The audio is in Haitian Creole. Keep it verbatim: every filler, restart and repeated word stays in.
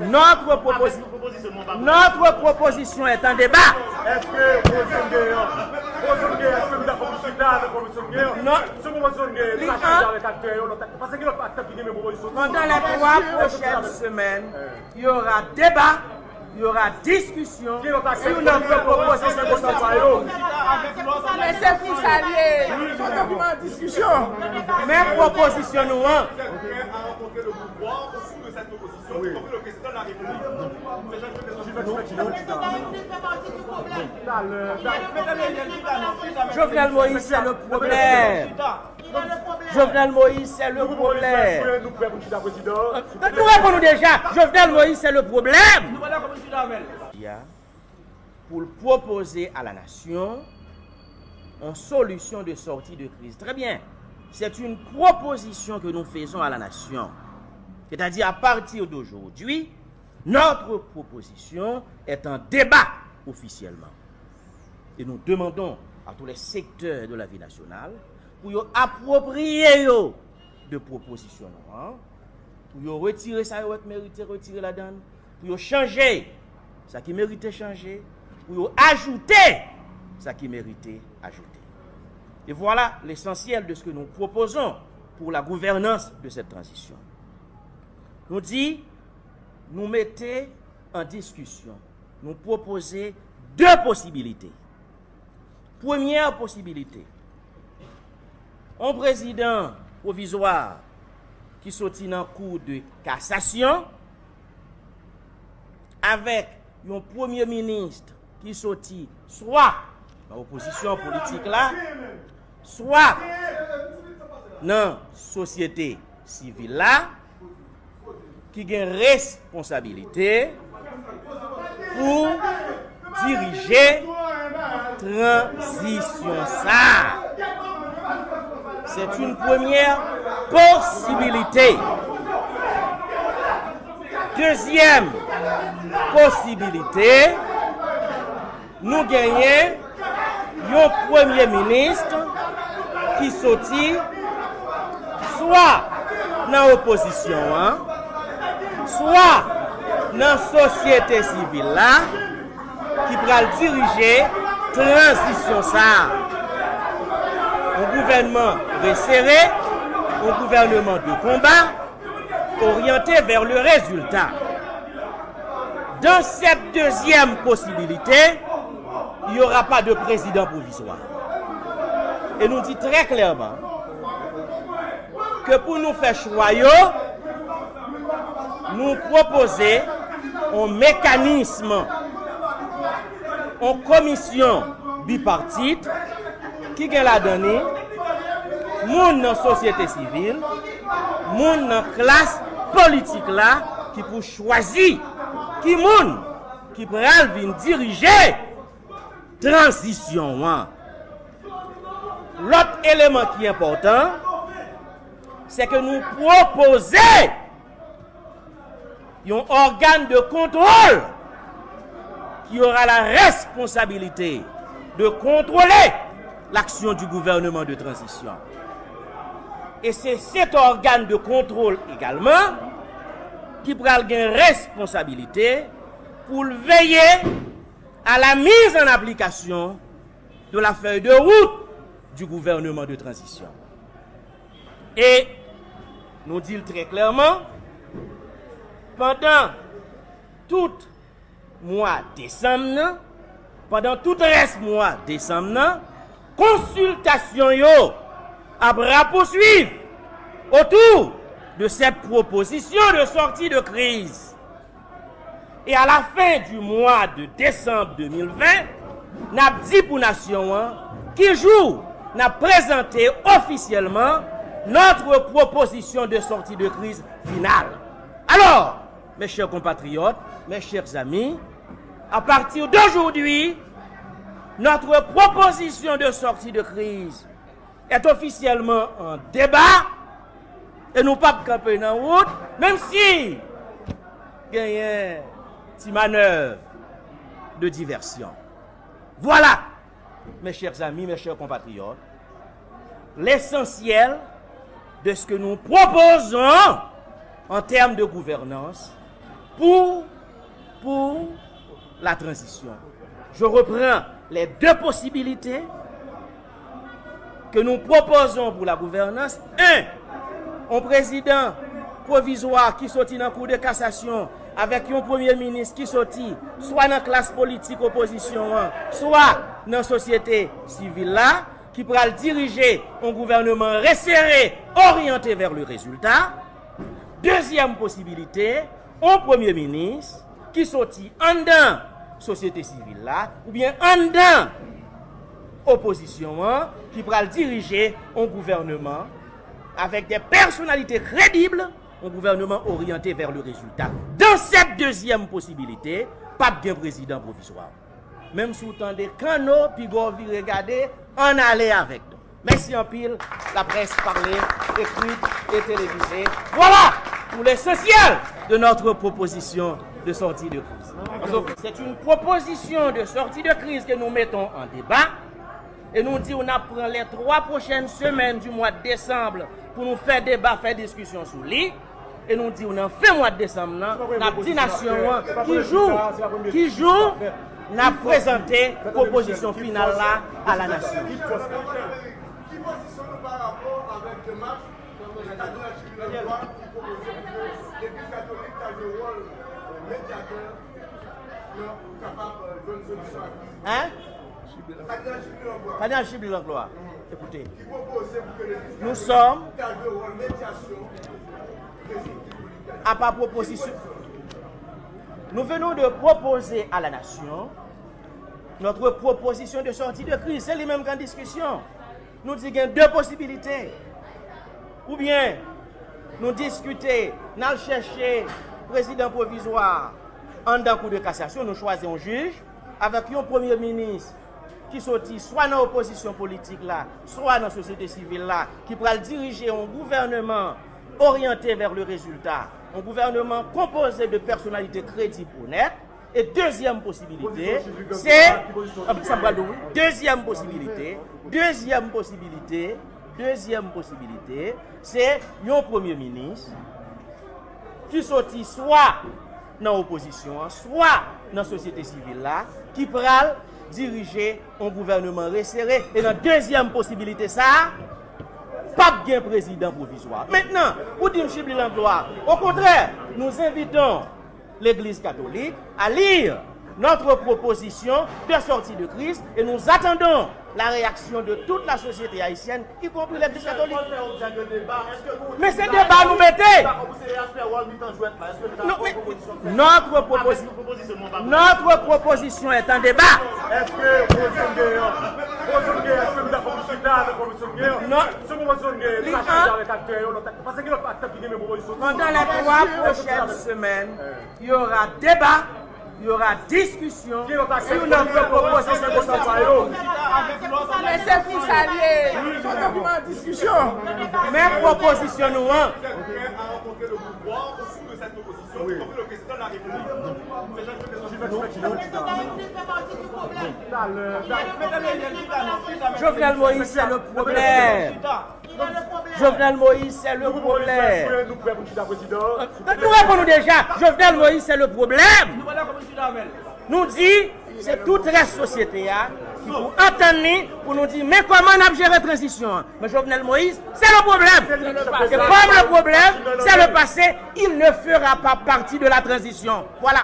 Notre proposition, notre proposition est en débat. Èske Rosemary Deyan, Rosemary Deyan, èske nou dakò pou chita avèk Rosemary Deyan? Non. Si Rosemary Deyan, nou ka chita avèk aktè yo, lòt aktè. Paske gen lòt aktè ki gen menm pwopozisyon. Pendant les trois prochaines semaines, il y aura débat, il y aura discussion sur notre proposition de sortie de crise. Men se pou sa l ye. Men pwopozisyon nou an. Jovenel Moïse, c'est le problème. Jovenel Moïse, c'est le problème. Nou reponn nou deja. Jovenel Moïse, c'est le problème. Pou l pwopoze a la nasyon yon solisyon de sòti de kriz. Très bien. C'est une proposition que nous faisons à la nation. C'est-à-dire, à partir d'aujourd'hui, notre proposition est en débat officiellement. Et nous demandons à tous les secteurs de la vie nationale pou yo apwopriye yo de pwopozisyon nou an, pou yo retire sa yo wè k merite retire ladan l, pou yo chanje sa ki merite chanje, pou yo ajoute sa ki merite ajoute. Et voilà l'essentiel de ce que nous proposons pour la gouvernance de cette transition. Nou di, nou mete an diskisyon, nou pwopoze de posibilite. Premyè posibilite, yon prezidan pwovizwa ki soti nan kou de kasasyon, avèk yon premye minis ki soti swa nan opozisyon politik la, swa nan sosyete sivil la, ki gen responsabilite pou dirije tranzisyon sa a. C'est une première possibilité. Dezyèm posibilite, nou genyen yon premye minis ki soti swa nan opozisyon an, swa nan sosyete sivil la, ki pral dirije tranzisyon sa a. Yon gouvènman resere, yon gouvènman de konba, orienté vers le résultat. Dans cette deuxième possibilité, il n'y aura pas de président provisoire. E nou di trè klèman ke pou nou fè chwa yo, nou pwopoze yon mekanis, yon komisyon bipatit ki gen ladan li moun nan sosyete sivil, moun nan klas politik la ki pou chwazi ki moun ki pral vin dirije tranzisyon an. Lòt eleman ki enpòtan, se ke nou pwopoze yon organe de contrôle qui aura la responsabilité de contrôler l'action du gouvernement de transition. E se cet organe de contrôle également ki pral gen responsabilité pou l veye à la mise en application de la feuille de route du gouvernement de transition. E nou di l trè klèman, pandan tout mwa desanm nan, pandan tout rès mwa desanm nan, konsiltasyon yo ap rapouswiv autour de cette proposition de sortie de crise. E a la fen di mwa de desanm de mil ven, n ap di pou nasyon an ki jou n ap prezante ofisyèlman notre proposition de sortie de crise finale. Alors, mes chers compatriotes, mes chers amis, à partir d'aujourd'hui, notre proposition de sortie de crise est officiellement en débat e nou p ap kanpe nan wout, menm si genyen ti manèv de diversion. Voilà, mes chers amis, mes chers compatriotes, l'essentiel de ce que nous proposons en termes de gouvernance pour, pour la transition. Je reprends les deux possibilités que nous proposons pour la gouvernance. Un, yon prezidan pwovizwa ki soti nan Kou de Kasasyon avèk yon premye minis ki soti swa nan klas politik opozisyon an, swa nan sosyete sivil la, ki pral dirije yon gouvènman resere, oryante vers le résultat. Dezyèm posibilite, yon premye minis ki soti anndan sosyete sivil la oubyen anndan opozisyon an, ki pral dirije yon gouvènman avec des personnalités crédibles, yon gouvènman oryante vers le résultat. Dans cette deuxième possibilité, p ap gen prezidan pwovizwa. Menm si w tande kanno, piga w vire gade, ann ale avèk nou. Mèsi anpil, laprès pale, ekrite e televize. Voilà pour l'essentiel de notre proposition de sortie de crise. Donc, c'est une proposition de sortie de crise que nous mettons en débat. E nou di w n ap pran les trois prochaines semaines du mois de décembre pou nou fè deba, fè diskisyon sou li. E nou di w nan fen mwa desanm nan, n ap di nasyon an ki jou, ki jou n ap prezante pwopozisyon final la a la nasyon. Ki pozisyon nou pa rapò avèk demach Kadinal Chibly Langlois ki pwopoze pou ke Legliz Katolik ta jwe wòl medyatè nan pou kapab jwenn solisyon a kriz? Hein? Kadinal Chibly Langlois. Kadinal Chibly Langlois. Écoutez, nous sommes à pas proposition. Nous venons de proposer à la nation notre proposition de sortie de crise. Se li menm k an diskisyon. Nou di gen de posibilite. Oubyen nou diskite, n al chèche prezidan pwovizwa anndan Kou de Kasasyon, nou chwazi yon jij avèk yon premye minis ki soti swa nan opozisyon politik la, swa nan sosyete sivil la, ki pral dirije yon gouvènman oryante vers le résultat, yon gouvènman konpoze de pèsonalite kredib, onèt. E dezyèm posibilite, se, anpi sa m pral di w, wi. Dezyèm posibilite, dezyèm posibilite, dezyèm posibilite, se yon premye minis ki soti swa nan opozisyon an, swa nan sosyete sivil la, ki pral dirije yon gouvènman resere. E nan dezyèm posibilite sa a, p ap gen prezidan pwovizwa. Mentnan, ou di m Chibly Langlois. Au contraire, nous invitons l'Église catholique à lire notre proposition de sortie de crise et nous attendons la réaction de toute la société haïtienne, y compris l'Église catholique. Men se deba nou mete. Non, men notre proposi-, notre proposition est en débat. Non. Li an. Pendant les trois prochaines semaines, il y aura débat, il y aura discussion sur notre proposition de sortie. Men se pou sa l ye. Men pwopozisyon nou an. Jovenel Moïse, c'est le problème. Jovenel Moïse, c'est le problème. Nou reponn nou deja. Jovenel Moïse, c'est le problème. Nou di, se tout rès sosyete a ki pou antann li pou nou di, men kòman n ap jere tranzisyon an. Men Jovenel Moïse, c'est le problème. Et comme le problème, c'est le passé, il ne fera pas partie de la transition. Voilà.